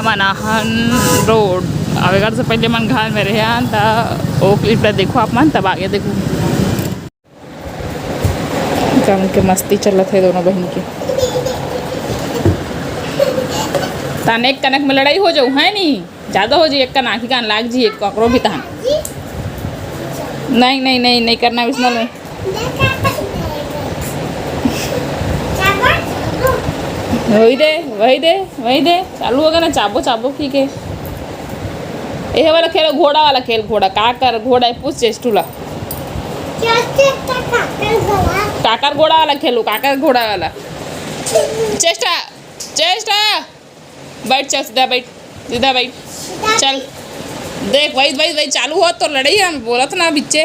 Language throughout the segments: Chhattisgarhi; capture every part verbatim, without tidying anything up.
मनाहन रोड। अब एकर से पहले मन घर में रहे हन, त ओ clip ला देखो आप मन, तब आगे देखो। का मन के मस्ती चलत हे दोनों बहिन के। ताने एक कनक में लड़ाई हो जाऊ, है नी? ज्यादा हो जी, एक कन आँखी कान लाग जी, एक ककरो भी तहन। नहीं, नहीं, नहीं, नहीं करना इसमें। वही दे, वही दे, वही दे, चालू हो गया ना, चाबो, चाबो की के। ये वाला खेलो, घोड़ा वाला खेल, घोड़ा, काकर घोड़ा, पूछ चेष्टू ला। काकर घोड़ा वाला खेलो, काकर घोड़ा वाला। चेष्टा, चेष्टा। बैठ, चल, सीधा बैठ, सीधा बैठ। चल, देख, वही, वही, वही चालू हो तो लड़ाई, हम बोलत ना बिच्चे।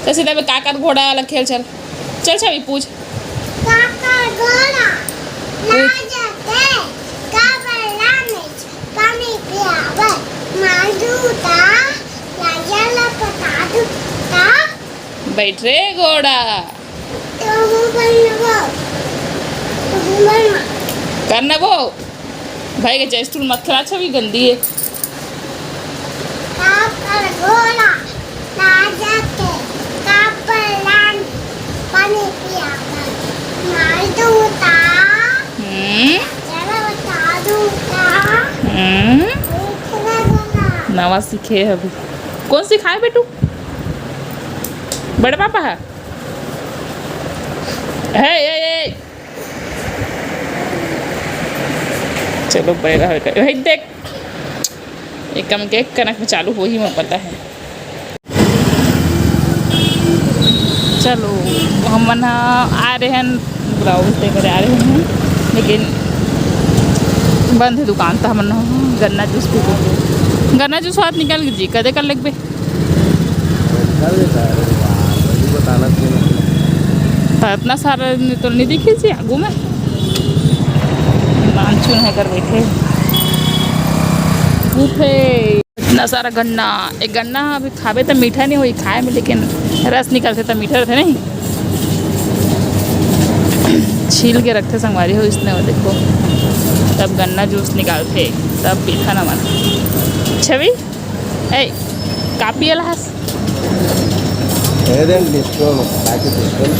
चल, सीधा बैठ, काकर घोड़ा वाला खेल, चल। चल, छवि, पूछ। काकर घोड़ा, पूछ। राजा के, का बल्ला में पानी पियावे, मार दूता, राजा ला पता दूता। बैठ रे घोड़ा। तो हूँ बनबो। तो हूँ बनबो। कर न वो। भाई के चेष्टू मत खिला, छवि गंदी है। काकर घोड़ा, राजा के, कापर लान, पानी पियावा, मार दूता। हम्म। चलो बता दूता। हम्म। दूसरा घोड़ा। नवा सीखे है अभी। कौन सिखाए बेटू? बड़े पापा है? है, ए, ए। चलो, बैरा है, भाई देख, एकदम के कनक में चालू हो ही, मैं पता है। चलो, हमन ह आ रहे हैं, ब्लाउज दे करे आ रहे हैं, लेकिन बंद है दुकान, तो हमन ह गन्ना जूस पी के, गन्ना जूस हाथ निकल जी, कदे कर लेगबे। निकल लेता है, अरे वाह, वही बताना चाहिए। तो इतना सारा तो नहीं दिखी जी आगू में, नानचुन है कर बैठे। उफे, इतना सारा गन्ना, एक गन्ना अभी खाबे तो मीठा नहीं होई खाए में, लेकिन रस निकलते तो मीठा रहते नहीं। छील के रखते संगवारी हो इसने, वो देखो, तब गन्ना जूस निकालते, तब पीता ना मन। छवि, ए, कापी वाला हस? ए दे, डिस्काउंट, बाकी डिस्काउंट।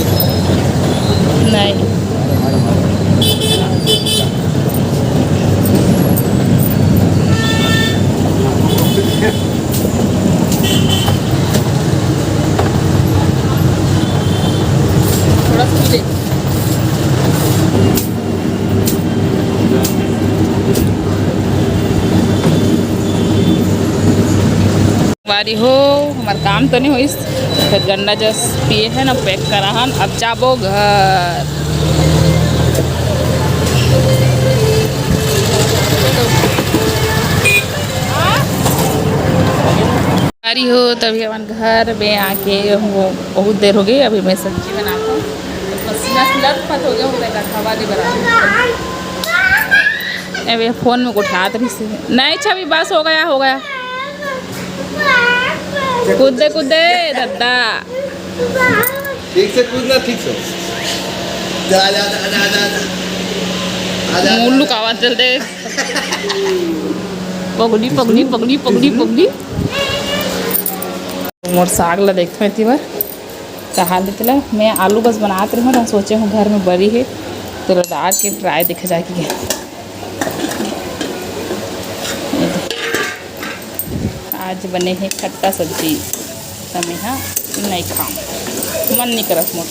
नहीं। थोड़ा सा दे। संगवारी हो, हमार काम तो नहीं होइस, फिर गन्ना जूस पिए हैं ना, पैक करा हन, अब जाबो घर। संगवारी हो, तभी अपन घर में आके हमको बहुत देर हो गई। अभी मैं सब्जी बनाता हूँ, तो पसीना से लथपथ हो गया हूँ, मैं हवा नहीं बना। अबे फोन में उठात रही से। नहीं छवि, बस हो गया, हो गया। कूदे, कूदे, दादा। ठीक से कूदना, ठीक से। जा, जा, जा, जा, जा, जा। आ जा, मुंह लुकावा चल दे। पगली, पगली, पगली, पगली, पगली। मोर साग ला देखथों एती बर। का हाल देते ला, मैं आलू बस बनात रही हूँ, सोचे हूँ घर में बरी है, तो डाल के ट्राई देखा जाए कि आज बने हे खट्टा सब्जी, त मेहा नइ खाऊं, मन नइ करत मोर।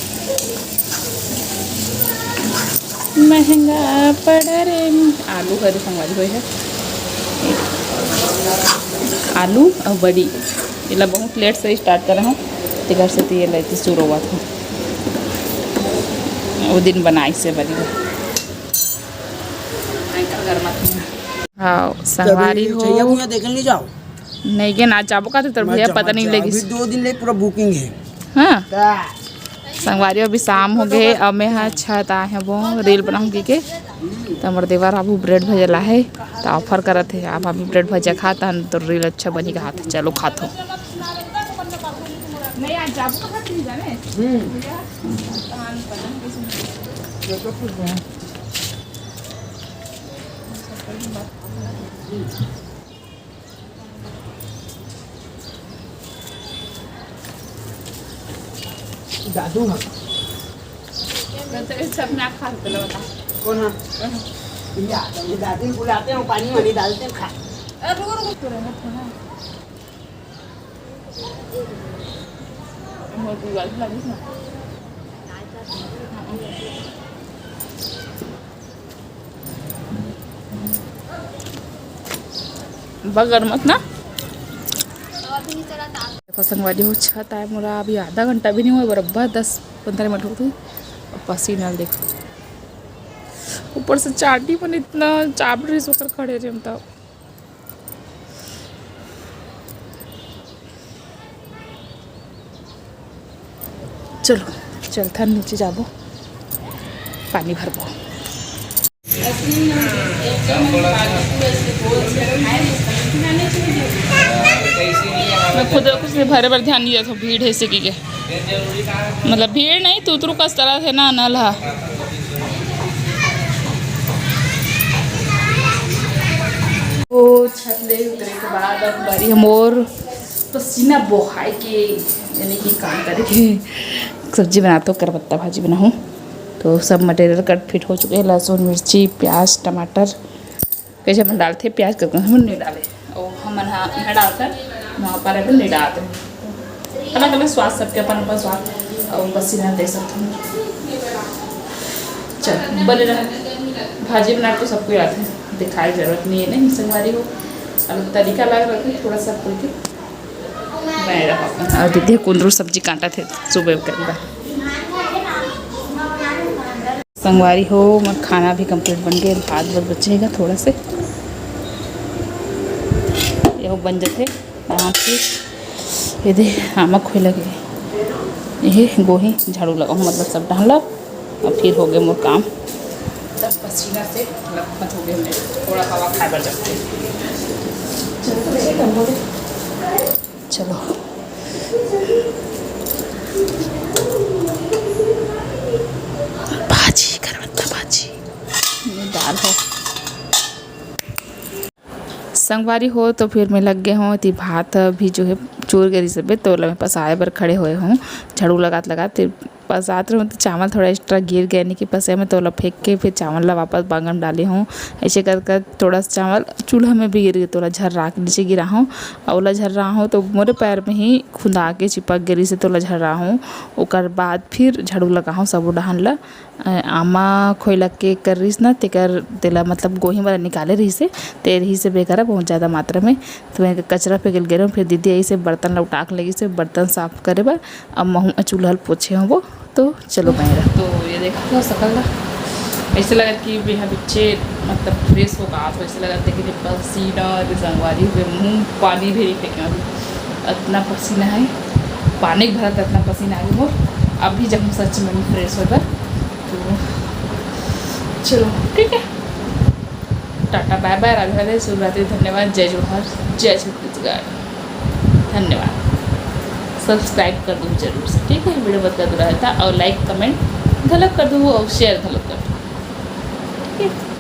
महंगा पड़ रे। आलू हरे संगवारी होए हे, आलू अउ बड़ी, एला बहुत लेट से स्टार्ट करे हूँ, तेकर सेती एला एती शुरू होवत हे। वो दिन बनाई से बड़ी। हाँ, संगवारी हो। भैया, भैया, देख नहीं जाओ। नहीं के ना जाबो का, तो तोर भैया पता नहीं लगिस। अभी दो दिन ले पूरा बुकिंग है। हाँ। संगवारी, अभी शाम हो गए, अब मैं हा छत आए हबो, रील बनाऊंगी के। तो हमर देवर अभी ब्रेड भजा ला है, तो ऑफर करत है, आप अभी ब्रेड भजा खा, तहन तो रील अच्छा बनी कहा था। चलो खात हो। नहीं, आज जाबो कहाँ थी जाने? हम्म। भैया, तहन बनाऊंगी। दादू ह। मैं तो ये सब ना खा के लो बता। कौन ह? या, ये दादी बुलाते हैं, पानी वानी डालते हैं, खा। अरे रुको, रुको, तो रहना था ना। मोर बुआ भी लगिस ना। बगर मत ना। देखो संगवारी हो, छत आए मोला अभी आधा घंटा भी नहीं हुआ, बराबर दस पंद्रह मिनट हो गई। अब पसीना ल देखो, ऊपर से चाटी मन इतना चाप रही, ओकर खड़े रहे हम तब। चलो, चलथन नीचे जाबो, पानी भरबो। मैं खुद कुछ नहीं भरे बर ध्यान नहीं देता, भीड़ है इसे की के। मतलब भीड़ नहीं, तू उतरू कस तरह थे ना नल हा। ओ छत ले उतरे के बाद अब बारी हमर पसीना बोहाए के, यानी कि काम करे के। सब्जी बनात हों, ओकर पत्ता भाजी बनाहूँ। तो सब मटेरियल कट फिट हो चुके हैं, लहसुन, मिर्ची, प्याज, टमाटर। कइसे हमन डालथे प्याज, कइसे हमन नहीं डाले। और हमन हा यहाँ डालथन, वहाँ पर अभी नहीं डालते। अलग अलग स्वाद, सबके अपन अपन स्वाद। और पसीना देख सकते हैं। चल, बने रहा। भाजी बना तो सबको आथे, दिखाए जरूरत नहीं है, नहीं संगवारी हो। अब तरीका अलग रखे थोड़ा सा, खुल के बने रहा। और दीदी कुंदरू सब्जी काटा थे सुबह करके। संगवारी हो, मोर खाना भी कंप्लीट बन गया, भात बस बचेगा थोड़ा से, यहो बन जथे। यहाँ फिर ये दे आमा खोए लगे, ये गोही झाड़ू लगाऊँ, मतलब सब डाल लो। अब फिर हो गए मोर काम, तब पसीना से लथपथ हो गए मैं, थोड़ा हवा खाए बर जाते। चलो भाजी, करवत्ता भाजी, ये दाल हो। संगवारी हो, तो फिर मैं लग गए हों, ती भात भी जो है चूर गए रिहिस हवे, तो ओला मैं पसाए बर खड़े होए हों, झाड़ू लगात लगात। ते पसात रहूँ तो चावल थोड़ा एक्स्ट्रा गिर गए, यानी कि पसे में, तो ओला फेंक के फिर चावल ला वापस बांगम डाले हों। ऐसे कर कर थोड़ा सा चावल चूल्हा में भी गिर गए, तो ओला झर्रा के नीचे गिरा हों, और ओला झर्रा हों तो मोरे पैर में ही खुंदा के चिपक गए रिहिस, तो ओला झर्रा हों। ओकर बाद फिर झाड़ू लगा हों सब डहान ला। अ, आमा खोइला के कर रिहिस ना, तेकर, तेला मतलब गोही वाला निकाले रिहिस हे, ते रिहिस हे बेकरा बहुत ज़्यादा मात्रा में। तो मैं कचरा फेंके ल गे रहूँ, फिर दीदी आइस हे बर्तन ला उठा के लेगिस हे बर्तन साफ करे बर। अब महूँ चूल्हा ल पोछे हों वो, तो चलो मैं रह। तो ये देखो सकल ला, ऐसे लगत कि बेहा बिच्चे मतलब फ्रेश हो गा, तो ऐसे लगत हे कि पसीना, संगवारी हो गए, मुँह पानी भी नहीं फेंके अभी, इतना पसीना है, पानी भरत इतना पसीना आ गया मोर। अभी जब हम सच में फ्रेश होगा तो चलो ठीक है, टाटा बाय बाय, राधे राधे, शुभ रात्रि, धन्यवाद, जय जोहार, जय छत्तीसगढ़, धन्यवाद। सब्सक्राइब कर दो जरूर से, ठीक है, वीडियो बदलत रहता, और लाइक कमेंट घलक कर दो और शेयर घलक कर दो, ठीक है।